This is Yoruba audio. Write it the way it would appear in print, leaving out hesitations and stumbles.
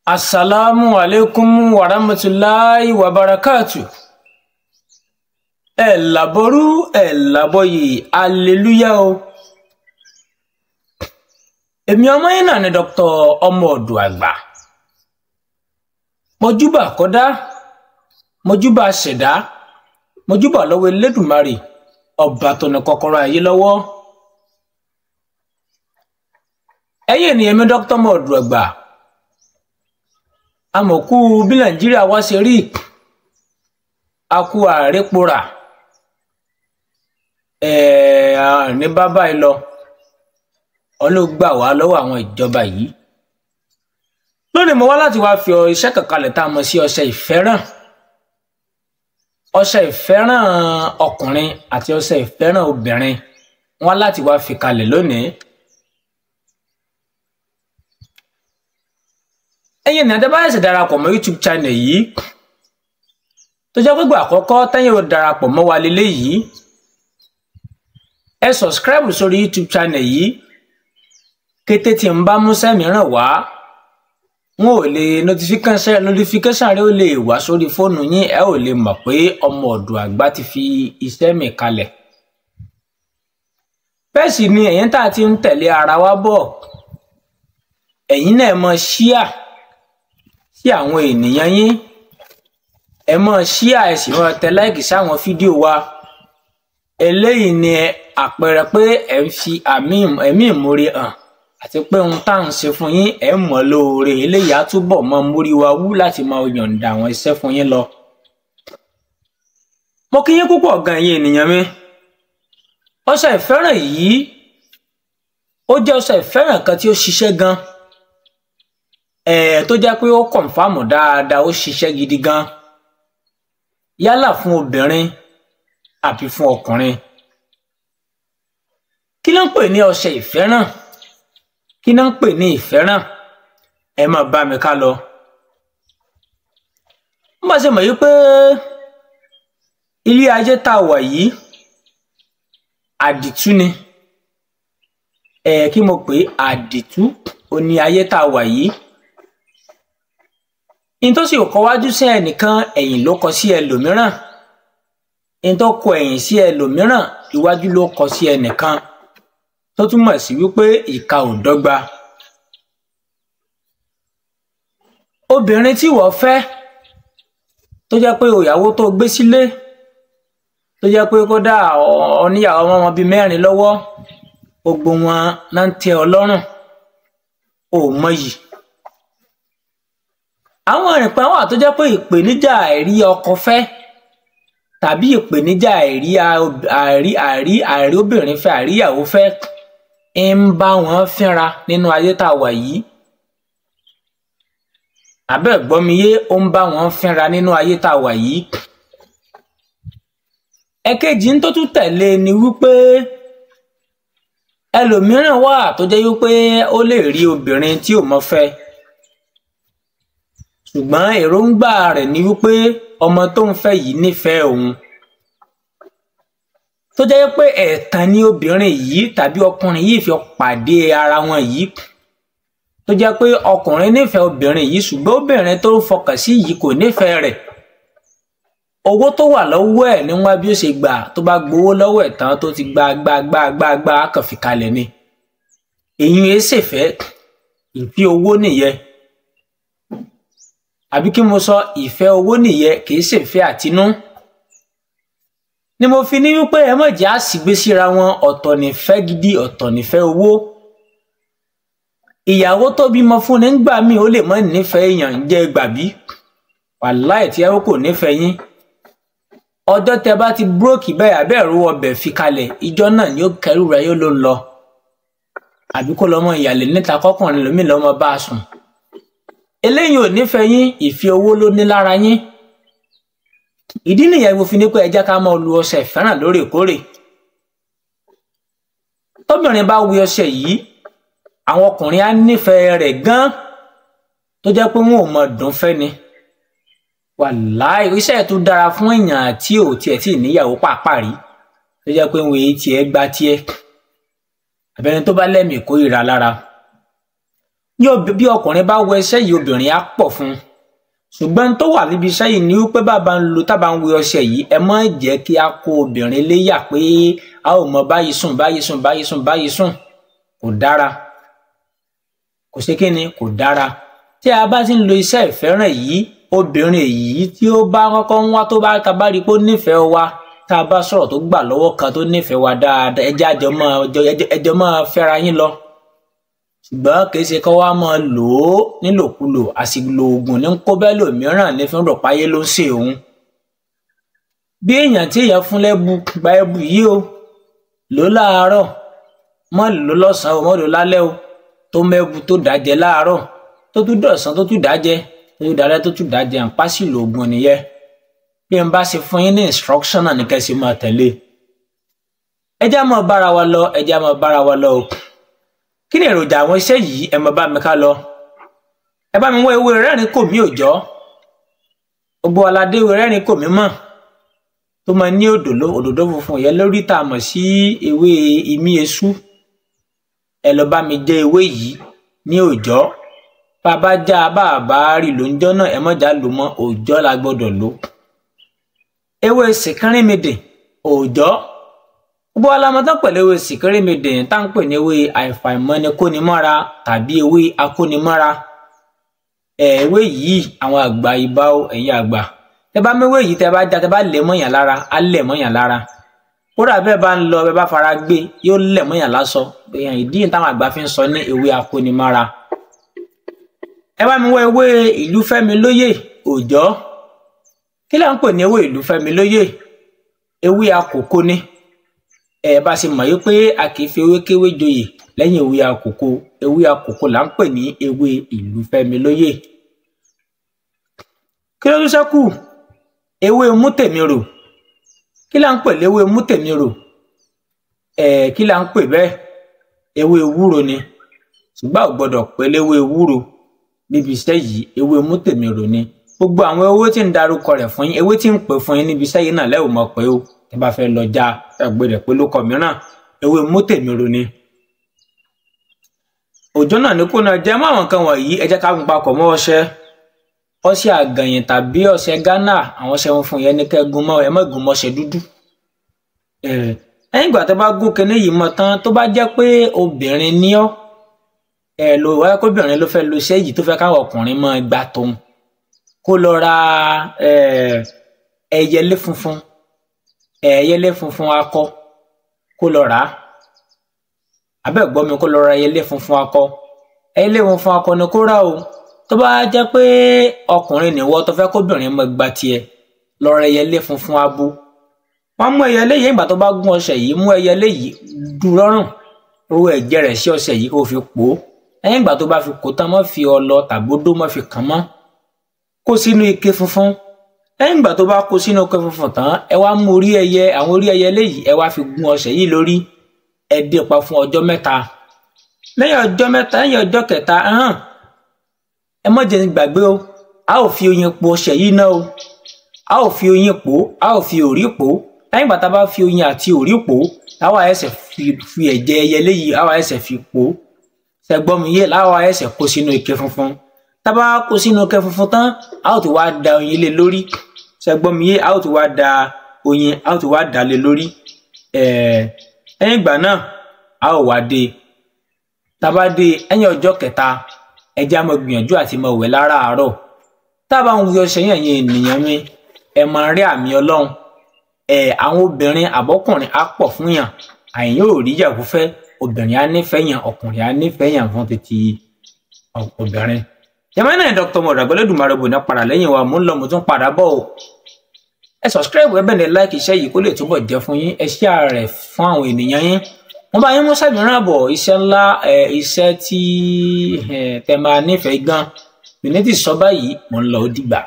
Assalamu alaikum warahmatulahi wabarakatuh. Ẹ làbọrú ẹ làbọyè, aleluya o. Èmi ọmọ yín náà ni Dr. Ọmọ Ọ̀dọ̀ Àgbà. Mojúbà kọ́dá, mojúbà ṣẹ̀dá, mojúbà lọ́wọ́ Elédùmarè, ọba tó ní kọ́kọ́rọ́ ayé lọ́wọ́. Ẹ̀yin ènìyàn mi, Dr. Ọmọ Ọ̀dọ̀ Àgbà, amọ̀kú bí Nàìjíríà wá ṣe rí, a kú àrépora ní bábá yìí lọ, Ọlọ́run gbà wá lọ́wọ́ àwọn ìjọba yìí. Lónìí mo wá láti wá fi iṣẹ́ kan kalẹ̀ tá a mọ̀ sí ọṣẹ ìfẹ́ràn. Ọṣẹ ìfẹ́ràn ọkùnrin àti ọṣẹ ìfẹ́ràn obìnrin wọ́n láti wá fi kalẹ̀ lónìí. Ẹ̀yin ènìyàn tẹ́ bá ṣẹ̀ṣẹ̀ darapọ̀ mọ́ YouTube channel yìí, tó jẹ́ pé ìgbà àkọ́kọ́ tẹ́yin ò darapọ̀ mọ́ wa leléyìí, ẹ subscribe sórí YouTube channel yìí. Kété tí ń bá múṣẹ́ mìíràn wá, wọn ò lè notification rẹ ó lè wá sórí fóònù yín, ẹ ò lè mọ̀ pé Ọmọ Ọ̀dọ̀ Àgbà ti fi iṣẹ́ mi kalẹ̀. Bẹ́ẹ̀ sì ni ẹ̀yin tá a ti ń tẹ̀lé ara wa bọ̀, ẹ̀yin náà mọ̀ ṣíà sí àwọn ènìyàn yín, ẹ mọ̀ ṣíà, ẹ sì mọ̀ tẹ láìkì sáwọn fídíò wa. Eléyìí ni àpẹẹrẹ pé ẹ ń fi ẹ̀mí ìmoore hàn àti pé ohun tá à ń ṣe fún yín ẹ mọ̀ lóore. Eléyìí á túbọ̀ mọ mórí wa wú láti máa yọ̀ǹda àwọn iṣẹ́ fún yín lọ. Mo kí yín púpọ̀ gan yín ènìyàn mi. Ọṣẹ ìfẹ́ràn yìí ó jẹ́ ọṣẹ ìfẹ́ràn kan tí ó ṣiṣẹ́ gan, tó jẹ́ pé ó kọ̀ǹfàmù dáadáa, ó ṣiṣẹ́ gidi gan, yálà fún obìnrin àbí fún ọkùnrin. Kí ló ń pè ní ọṣẹ ìfẹ́ràn? Kí ló ń pè ní ìfẹ́ràn? Ẹ máa bá mi ká lọ. Mo bá ṣe mọ̀ yí pé ilé ayé tá a wà yìí àdìtú ni. Kí mo pè àdìtú ó ní ayé tá a wà yìí. In tó sì kọ wájú sí ẹnìkan, ẹ̀yìn ló kọ sí ẹlòmíràn. In tó kọ ẹ̀yìn sí ẹlòmíràn, iwájú ló kọ sí ẹnìkan. Tó túmọ̀ sí wípé ìka ò dọ́gba. Obìnrin tí wọ́n fẹ́, tó jẹ́ pé òyàwó tó gbé sílé, tó jẹ́ pé kódà oníyàwó ọmọ wọn bíi mẹ́rin lọ́wọ́, gbogbo wọn náà ń tẹ́ ọ lọ́rùn, ò mọyì. Àwọn ìrìnpẹ̀ wà tó jẹ́ pé ìpèníjà àìrí ọkọ fẹ́ tàbí ìpèníjà àìrí obìnrin fẹ́, àìríyàwó fẹ́ ń bá wọn fínra nínú ayé tá a wà yìí. Àbẹ́ gbọ́miyé, ó ń bá wọn fínra nínú ayé tá a wà yìí. Ẹ̀kejì ń tó tún tẹ̀lé ni wípé ẹlòmíràn wà tó jẹ́ wípé ó lè rí obìnrin tí ò mọ̀ fẹ́, ṣùgbọ́n èròǹgbà rẹ̀ ni wípé ọmọ tó ń fẹ́ yìí nífẹ̀ẹ́ òun, tó jẹ́ pé ẹ̀tàn ni obìnrin yìí tàbí ọkùnrin yìí fi pàdé ara wọn yìí, tó jẹ́ pé ọkùnrin nífẹ̀ẹ́ obìnrin yìí ṣùgbọ́n obìnrin tó ń fọkàn sí yìí kò nífẹ̀ẹ́ rẹ̀. Owó tó wà lọ́wọ́ ẹ̀ ní wọ́n bí ó ṣe gbà, tó bá gbowó lọ́wọ́ ẹ̀ tán tó ti gba gba gba gba gba kàn fi kalẹ̀ ni. Èyí ẹ ṣèfẹ́, ìfi owó nìyẹn. Àbí kí mo sọ ìfẹ́ owó nìyẹn, kì í ṣèfẹ́ àtinú. Ni mo fi ní wípé ẹ má jẹ́ àṣìgbé síra wọn, ọ̀tọ̀ nífẹ́ gidi, ọ̀tọ̀ nífẹ́ owó. Ìyàwó tó bímọ fún ni ńgbà míì ó lè má nífẹ̀ẹ́ èèyàn jẹ́ gbàbí. Wàláì tí ẹ kò nífẹ̀ẹ́ yín. Ọjọ́ tẹ bá ti búrókì bẹ́ẹ̀ abẹ́ẹ̀rú ọbẹ̀ fi kalẹ̀, ìjọ náà ni ó kẹrù rẹ̀ yóò ló ń lọ. Àbí kó lọ́mọ ìyàlẹ̀ níta kọ́kùnrin lómi lọ́mọ bá a sùn. Eléyìí ò nífẹ̀ẹ́ yín, ìfẹ́ owó ló ní lára yín. Ìdí nìyẹn mo fi ní pé ẹ jẹ́ ká máa lu ọṣẹ ìfẹ́ràn lóòrèkóòrè. Tóbìnrin bá wí ọṣẹ yìí, àwọn ọkùnrin á nífẹ̀ẹ́ rẹ̀ gan, tó jẹ́ pé wọn ò mọ̀ dùn fẹ́ ni. Wàláì, iṣẹ́ tó dára fún èèyàn tí ò tiẹ̀ tí níyàwó pàápàá rí, tó jẹ́ pé wọn èyí tiẹ̀ gba tiẹ̀, àbẹ́ni tó bá lẹ́mìí kórìíra lára. Bí ọkùnrin bá wẹ iṣẹ́ yìí, obìnrin á pọ̀ fún un. Ṣùgbọ́n tó wà níbi iṣẹ́ yìí ni wípé bàbá ń lo tábà ń wẹ ọṣẹ yìí, ẹ má jẹ́ kí a kó obìnrin léyà pé a ò mọ báyìí sùn báyìí sùn báyìí sùn báyìí sùn. Kò dára, kò ṣe kí ni, kò dára. Tí a bá ti ń lo iṣẹ́ ìfẹ́ràn yìí, obìnrin yìí tí ó bá kọ́kọ́ ń wá, tó bá ta bá rí pé ó nífẹ̀ẹ́ wa, tá a bá sọ̀rọ̀ tó gbà lọ́wọ́ kan tó nífẹ̀ẹ́ wa dáadáa, ẹjẹ́ àjọ máa ẹjọ́ máa fẹ́ra yín lọ. Ṣùgbọ́n kì í ṣe kọ́ wa máa lò ó nílòkulò, àsìlò oògùn ní kó bẹ́ẹ̀ lòmíràn ní fi ń rò páyé ló ń ṣe òun. Bí èèyàn tí èèyàn fún lẹ́bu gba ẹbu yìí o, lò láàárọ̀, mọ́ lò lọ́sàn-án o, mọ́ lò lálẹ́ o, tó mẹ́bu tó dájẹ láàárọ̀, tó tún dọ̀sán tó tún dájẹ, tó tún dalẹ́ tó tún dájẹ, àǹpá sì lo oògùn nìyẹn. Bí n bá ṣe fún yín ní instruction náà ní kẹ́sì máa tẹ̀lé. Ẹ jẹ́ á máa bára wa lọ, ẹ jẹ́ á máa bára wa lọ o. Kí ni èròjà àwọn iṣẹ́ yìí? Ẹ máa bá mi ká lọ. Ẹ bá mi wá ewé rẹ́rìn kò mí òjọ́. Gbogbo aládé ewé rẹ́rìn kò mí mọ̀, tó máa ní òdòdó funfun yẹn lórí, tá a mọ̀ sí ewé imí esú. Ẹ lọ bá mi jẹ ewé yìí ní òjọ́. Bàbá já bàbá rí lóúnjọ́ náà, ẹ mọ̀já lò mọ́, òjọ́ la gbọ́dọ̀ lò. Ewé sìkírìmìdì òòjọ́. Gbogbo alamọtán pẹ̀lú ewé sìkírìmìdì tá ń pè ní ewé àìfàìmọ́ni kónimọ́ra tàbí ewé akónimọ́ra. Ewé yìí àwọn àgbà ìbá o, ẹ̀yin àgbà, tẹ bá mewé yìí, tẹ bá já, tẹ bá lẹ̀ mọ́yàn lára, á lẹ̀ mọ́yàn lára. Kódà bẹ́ẹ̀ bá ń lọ, bẹ́ẹ̀ bá fara gbé, yóò lẹ̀ mọ́yàn lásọ. Ìdí táwọn àgbà fi ń sọ ní ewé akónimọ́ra. Ẹ bá mi wá ewé ìlú fẹ́mi lóyè òòjọ́. Kí là ń pè ní ewé ìlú fẹ́mi lóyè? Ewé àkókò ni. Ẹ bá ṣe mọ̀ pé a kì í fi ewé kéwé joyè lẹ́yìn ewé àkókò. Ewé àkókò là ń pè ní ewé ìlú fẹ́mi lóyè. Kí ló tún ṣẹ́kù? Ewé mútèmírò. Kí là ń pè léwé mútèmírò? Kí là ń pè bẹ́ẹ̀? Ewé ewúro ni. Ṣùgbọ́n ò gbọ́dọ̀ pé léwé ewúro níbi iṣẹ́ yìí, ewé mútèmírò ni. Gbogbo àwọn ewé tí ń darúkọ rẹ̀ fún yín, ewé tí ń pè fún yín níbi iṣẹ́ yìí náà lẹ́wọ̀ mọ̀ pé o, tẹ́ bá fẹ́ lọ já ẹgbẹ́ rẹ̀ pé lókọ mìíràn, ewé mútèmírò ni. Òjò náà ní kó náà jẹ́ mọ́ àwọn nǹkan wọ̀nyí. Ẹ jẹ́ ká gún papọ̀ mọ́ ọṣẹ, ọṣẹ àgànyìn tàbí ọṣẹ Ghana. Àwọn ọṣẹ funfun yẹn ní kẹ́ gún mọ́, ẹ má gún mọ́ ọṣẹ dúdú. Lẹ́yìn ìgbà tó bá gún kinní yìí mọ́ tán, tó bá jẹ́ pé obìnrin ní ọ́, ẹ lo wáyé kóbìnrin ló fẹ́ lo iṣẹ́ yìí tó fẹ́ káwọn ọkùnrin máa gbà tóun, kó lọ ra ẹyẹlé funfun, ẹyẹlé funfun akọ, kó lọ rà á. Abẹ́ gbọ́ mi, kó lọ ra ẹyẹlé funfun akọ. Ẹyẹlé funfun akọ ni kó rà o. Tó bá jẹ́ pé ọkùnrin nìwọ tó fẹ́ kóbìnrin máa gba tiẹ̀, lọ ra ẹyẹlé funfun abo. Wọ́n mú ẹyẹlé yìí, ìgbà tó bá gún ọṣẹ yìí, mú ẹyẹlé yìí dù lọ́rùn, ro ẹ̀jẹ̀ rẹ̀ sí ọṣẹ yìí kó fi pò ó. Lẹ́yìn ìgbà tó bá fi kó tán, má fi ọlọ tàbódó má fi kàn mọ́, kó sínú ike funfun. Lẹ́yìn ìgbà tó bá kó sínú ike funfun tán, ẹ wá mú orí ẹyẹ, àwọn orí ẹyẹ léyìí, ẹ wá fi gún ọṣẹ yìí lórí. Ẹ dé pa fún ọjọ́ mẹ́ta. Lẹ́yìn ọjọ́ mẹ́ta, lẹ́yìn ọjọ́ kẹta, ẹ má jẹ́ gbàgbé o, a ó fi oyin po ọṣẹ yìí náà o. A ó fi oyin po, a ó fi òrí po. Lẹ́yìn ìgbà tá a bá fi oyin àti òrí po, láwa ẹsẹ̀ fi ẹ̀jẹ̀ ẹyẹ léyìí, láwa ẹsẹ̀ fi po. Ṣẹgbọ́n mi yé? Láwa ẹsẹ̀ kó sínú ike funfun. Tá bá kó sínú ike funfun tán, a ó ti wá da oyin lé lórí. Ṣẹgbọ́n mi yé? A ó ti wá da oyin, a ó ti wá dà lé lórí. Lẹ́yìn ìgbà náà, a ó wá dé. Tá bá dé lẹ́yìn ọjọ́ kẹta, ẹ jẹ́ á máa gbìyànjú àti máa wẹ̀ láràárọ̀. Tá bá ń wẹ ọṣẹ yẹn, ẹ̀yin ènìyàn mi, ẹ máa rí àmì Ọlọ́run. Àwọn obìnrin àbọ́kùnrin á pọ̀ fún yàn, àyìn ò rí yàgò fẹ́, obìnrin á nífẹ̀ẹ́ yàn, ọkùnrin á nífẹ̀ẹ́ yàn fún títí obìnrin. Jẹ́mọ́ náà Dr. Mọ̀dàgbọ́ Lẹ́dùnmarè bò ní padà lẹ́yìn wa, mò ń lọ, mo tún padà bọ̀ o. Ẹ subscribe, ẹ bẹ̀rẹ̀ like iṣẹ́ yìí kó lè túbọ̀ jẹ́ fún yín, ẹ share rẹ̀ fún àwọn ènìyàn yín. Wọ́n bá yín mú sẹ́mìíràn bọ̀, iṣẹ́ ńlá, iṣẹ́ tí tẹ máa nífẹ̀ẹ́ gan. Mi ní ti sọ báyìí, mò ń lọ, ó dìgbà.